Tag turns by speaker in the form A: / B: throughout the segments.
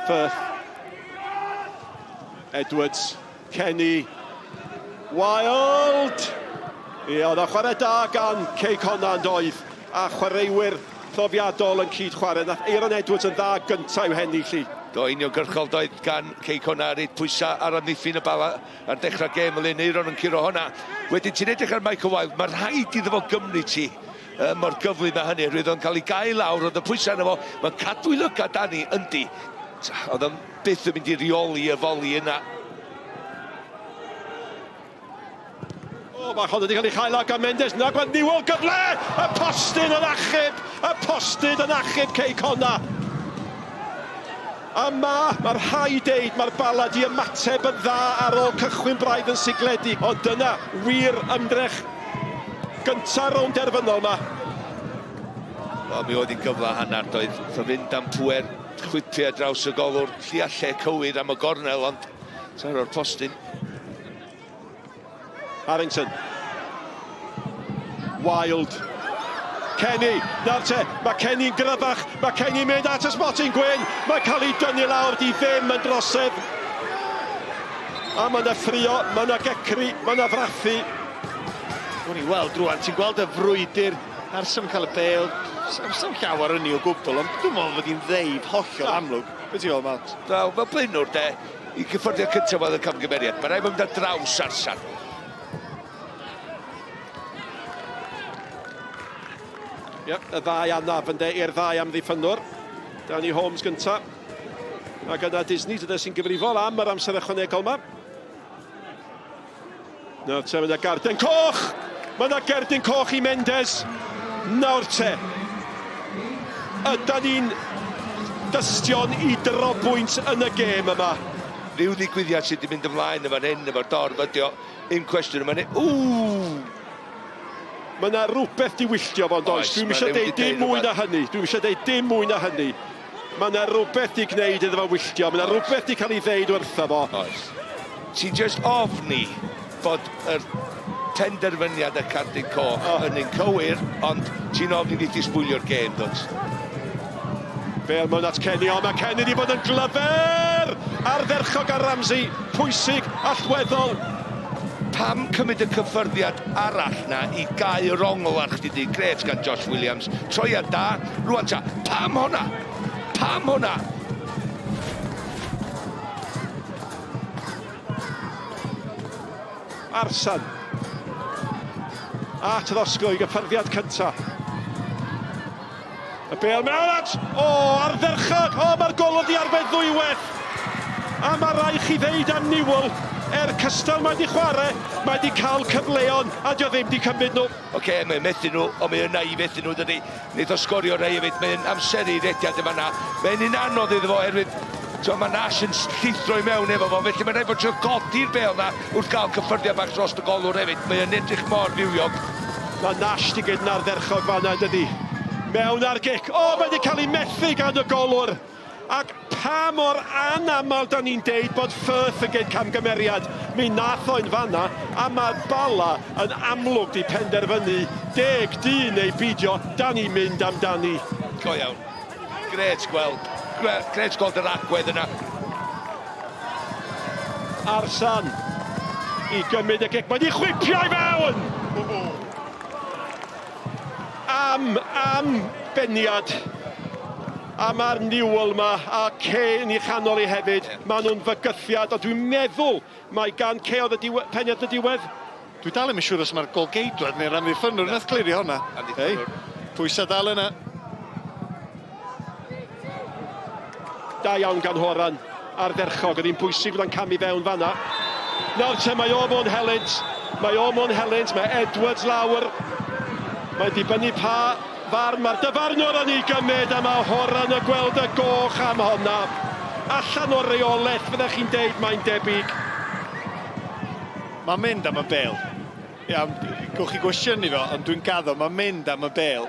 A: Firth. Edwards. Kenny. Wild! Ie, oedd o chwarae da gan Cei Connah yn doedd, a chwaraewyr profiadol yn cyd-chwarae. Nath Aeron Edwards yn dda gyntaf i'w hennill hi.
B: Do, uniongyrchol doedd gan Cei Connah reit pwysau ar amddiffyn y Bala ar dechrau gêm y Lyn Aeron yn curo honna. Wedyn ti'n edrych ar Michael Wilde, mae rhaid iddo fo gymryd ti mor gyflym â hynny, roedd o'n cael ei gael lawr, oedd y pwysau arno fo, mae'n cadw i lygad Danny, yndi. Oedd o'n byth yn mynd i reoli y foli yna.
A: O, mae hon wedi cael ei chael lawr gan Mendes. Na, gweld Newell gyfle! Y postyn yn achub! Y postyn yn achub Cei Connah! A ma, mae rhaid deud, mae'r Bala di ymateb yn dda ar ôl cychwyn braidd yn sigledig. Ond dyna wir ymdrech gynta'r rownd derfynol ma.
B: Wel, mi oedd hi'n gyfle hanner, doedd. Wrth fynd am pŵer chwipio ar draws y golwr, llia lle cywir am y gornel, ond taro'r postyn.
A: Harrington. Wild. Kenny, nawr te, mae Kenny'n gryfach, mae Kenny'n mynd at y smotyn gwyn, mae'n cael ei dynnu lawr, di ddim yn drosedd. A mae yna ffrio, mae yna gecru, mae yna frathu.
C: Gwni weld rwan, ti'n gweld y frwydr, Arsam cael y bêl, sam llawer ynni o gwbl, ond dwi'n meddwl fod hi'n ddeif hollol amlwg. Be ti'n feddwl, Matt?
B: Wel, fel blaenwr de, I gyffyrddiad cyntaf oedd y camgymeriad. Mae rhaid mynd ar draws Arsan.
A: Yep, y ddau anaf yn de i'r ddau amddiffynnwr. Danny Holmes gynta. Ac yna Disney, dyna sy'n gyfrifol am yr amser ychwanegol yma. Nawr te, mae yna garden coch! Mae yna gerdyn coch i Mendes. Nawr te. Ydan ni'n dystion i drobwynt yn y gêm yma.
B: Rhyw ddigwyddiad sydd wedi mynd ymlaen yn fan hyn efo'r dorf ydi o. Un cwestiwn yma ni. Ww!
A: Mae yna rhywbeth di wylltio fo'n does. Dwi'm eisiau deud dim mwy na hynny. Dwi'm eisiau deud dim mwy na hynny. Mae yna rhywbeth di gwneud iddo fo wylltio. Mae yna rhywbeth di cael ei ddeud wrtho fo.
B: Oes. Ti'n just ofni bod yr penderfyniad y cardyn coch oh. yn un cywir, ond ti'n ofni ni di sbwylio'r gêm, dwt?
A: Bale mewn at Kenny, o mae Kenny wedi bod yn glyfer! Ardderchog ar Ramsey, pwysig, allweddol.
B: Pam cymryd y cyffyrddiad arall 'na i gau yr ongl ar chdi di? Grêt gan Josh Williams. Troiad da. Rwan ta, pam honna? Pam honna?
A: Arsan. At yr osgo i gyffyrddiad cynta. Y bêl mewn at... O, ardderchog! O, mae'r golwr di arbed ddwywaith! A mae rai chi ddeud am Newell, er cystal mae di chwarae, mae di cael cyfleon, a dio ddim di cymryd nhw.
B: Oce, okay, mae'n methu nhw, ond mae yna i fethu nhw, dydy. Wneith o sgorio rei hefyd, mae'n amseru rediad yn fanna. Mae'n un anodd iddo fo, oherwydd so, mae Nash yn llithro i mewn efo fo, felly mae'n rhaid bod trio godi'r bêl na wrth gael cyffyrddiad bach dros y golwr hefyd. Mae'n edrych mor fywiog.
A: Mae Nash di gyd yn ardderchog fanna, yn dydi? Mewn ar gic. O, mae wedi cael ei methu gan y golwr. Ac pa mor anaml da ni'n deud bod Firth yn gwneud camgymeriad. Mi nath o'n fanna, a mae Bala yn amlwg di penderfynu deg dyn neu beidio, da ni'n mynd amdani.
B: Go iawn. Grêt gweld. Grêt gweld yr agwedd yna.
A: Arsan i gymryd y gic. Mae di chwipio i fewn! Am, am beniad. A mae'r Newell ma a Kay yn ei chanol i hefyd. Yeah. Maen nhw'n fygythiad, ond dwi'n meddwl mae gan Kay oedd y diwe peniad yn y diwedd.
C: Dwi dal ddim yn siŵr os mae'r golgeidwad neu'r amddiffynnwr nath clirio hwnna. Hei, pwysau dal yna.
A: Da iawn gan Horan, ardderchog, oedd hi'n bwysig fod o'n camu fewn fanna. Nawr te, mae o mewn helynt, mae o mewn helynt, mae Edwards lawr. Mae'n dibynnu pa farn mae'r dyfarnwr yn ei gymryd a mae Horan yn gweld y goch am honna. Allan o'r reolaeth, fyddech chi'n deud, mae'n debyg.
C: Mae'n mynd am y bêl. Iawn, gewch chi gwestiynu fo, ond dwi'n gaddo, mae'n mynd am y bêl.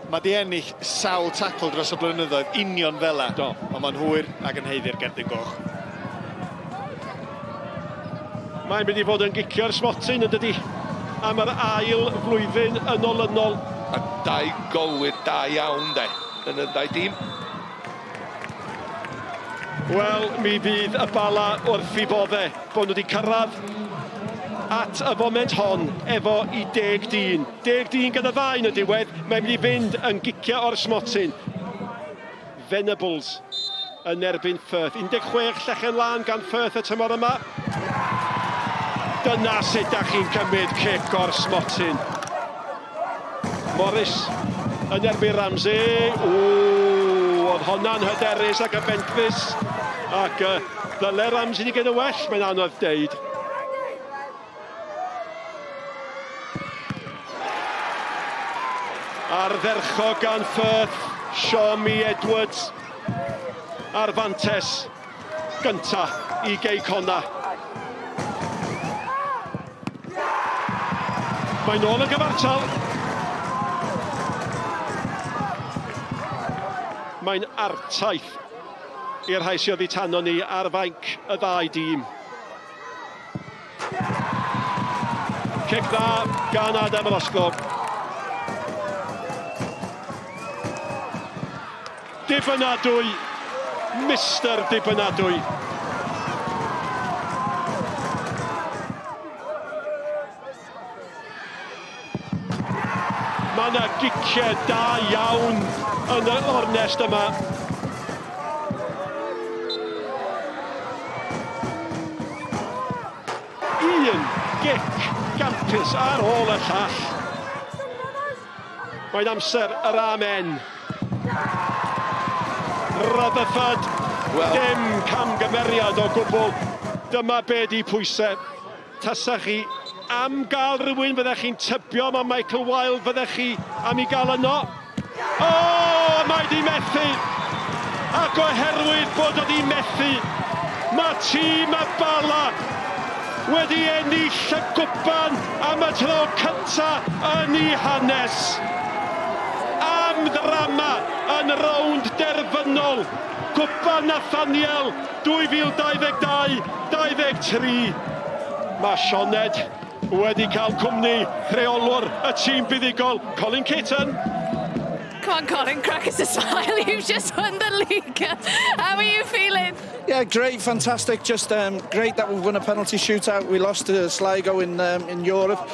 C: Mae di ennill sawl tacl dros y blynyddoedd, union fel 'a.
A: Do.
C: Ond mae'n hwyr ac yn haeddu'r gerdyn goch.
A: Mae'n mynd i fod yn gicio'r smotyn, yn dydi? Am yr ail flwyddyn yn olynol.
B: A dau golwyr da iawn, de, yn y ddau dîm.
A: Wel, mi fydd y Bala wrth i bodde bod nhw wedi cyrraedd at y foment hon efo i deg dyn. Deg dyn gyda ddau yn y diwedd, mae'n mynd i fynd yn gicio o'r smotyn. Venables yn erbyn Firth. 16 llechen lân gan Firth y tymor yma. Dyna sut da chi'n cymryd cic o'r smotyn. Morris yn erbyn Ramsey. Ww, oedd honna'n hyderus ac yn bentrus. Ac ddyle Ramsey wedi gwneud yn well, mae'n anodd deud. Ardderchog gan Firth, Siomi Edwards a'r fantes gynta i Gei Connah. Mae'n ôl yn gyfartal. Mae'n artaith i'r rhai sydd oddi tano ni ar fainc y ddau dîm. Cic dda gan Adam Roscoe. Dibynadwy, Mister Dibynadwy. Mae yna giciau da iawn yn y ornest yma. Un gic gampus ar ôl y llall. Mae'n amser yr amen. Rutherford, well, dim camgymeriad o gwbl. Dyma be di pwysau. Tasa chi am gael rhywun fyddech chi'n tybio mae Michael Wilde fyddech chi am i gael yno. O, mae di methu! Ac oherwydd bod o di methu, mae tîm y Bala wedi ennill y gwpan am y tro cynta yn ei hanes. Am ddrama yn rownd derfynol Cwpan Nathaniel 2022 23. Mae Sioned wedi cael cwmni rheolwr y tîm buddugol, Colin Caton.
D: Come on, Colin, crack us a smile. You've just won the league. How are you feeling?
E: Yeah, great, fantastic. Just great that we've won a penalty shootout. We lost to Sligo in Europe.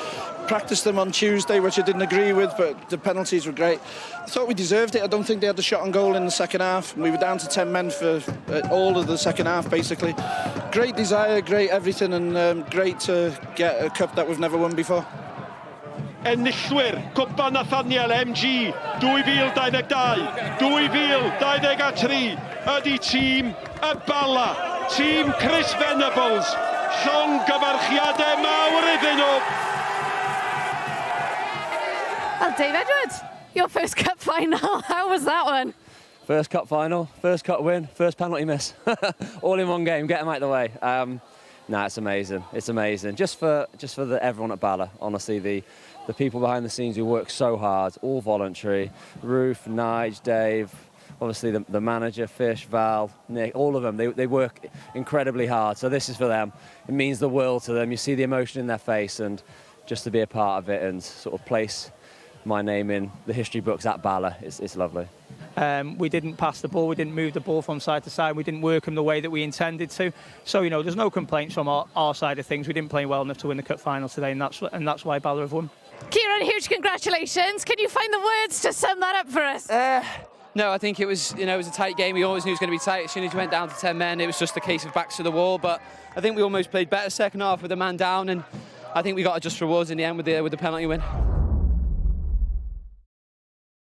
E: Practiced them on Tuesday, which I didn't agree with, but the penalties were great. I thought we deserved it. I don't think they had the shot on goal in the second half. We were down to 10 men for all of the second half, basically. Great desire, great everything, and great to get a cup that we've never won before.
A: Enillwyr Cwpan Nathaniel MG 2022, 2023 ydy tîm y Bala, tîm Chris Venables. Llongyfarchiadau mawr iddyn nhw.
D: Well, Dave Edwards, your first cup final. How was that one?
F: First cup final, first cup win, first penalty miss. All in one game, get them out of the way. Nah, it's amazing. It's amazing. Just for everyone at Bala, honestly, the people behind the scenes who work so hard, all voluntary. Ruth, Nige, Dave, obviously the manager, Fish, Val, Nick, all of them, they work incredibly hard. So this is for them. It means the world to them. You see the emotion in their face, and just to be a part of it and sort of place my name in the history books at Bala, it's lovely.
G: We didn't pass the ball, we didn't move the ball from side to side, we didn't work them the way that we intended to. So, there's no complaints from our side of things. We didn't play well enough to win the cup final today, and that's why Bala have won.
D: Kieran, huge congratulations. Can you find the words to sum that up for us?
H: No, I think it was, you know, it was a tight game. We always knew it was going to be tight. As soon as we went down to 10 men, it was just a case of backs to the wall. But I think we almost played better second half with a man down, and I think we got our just rewards in the end with the penalty win.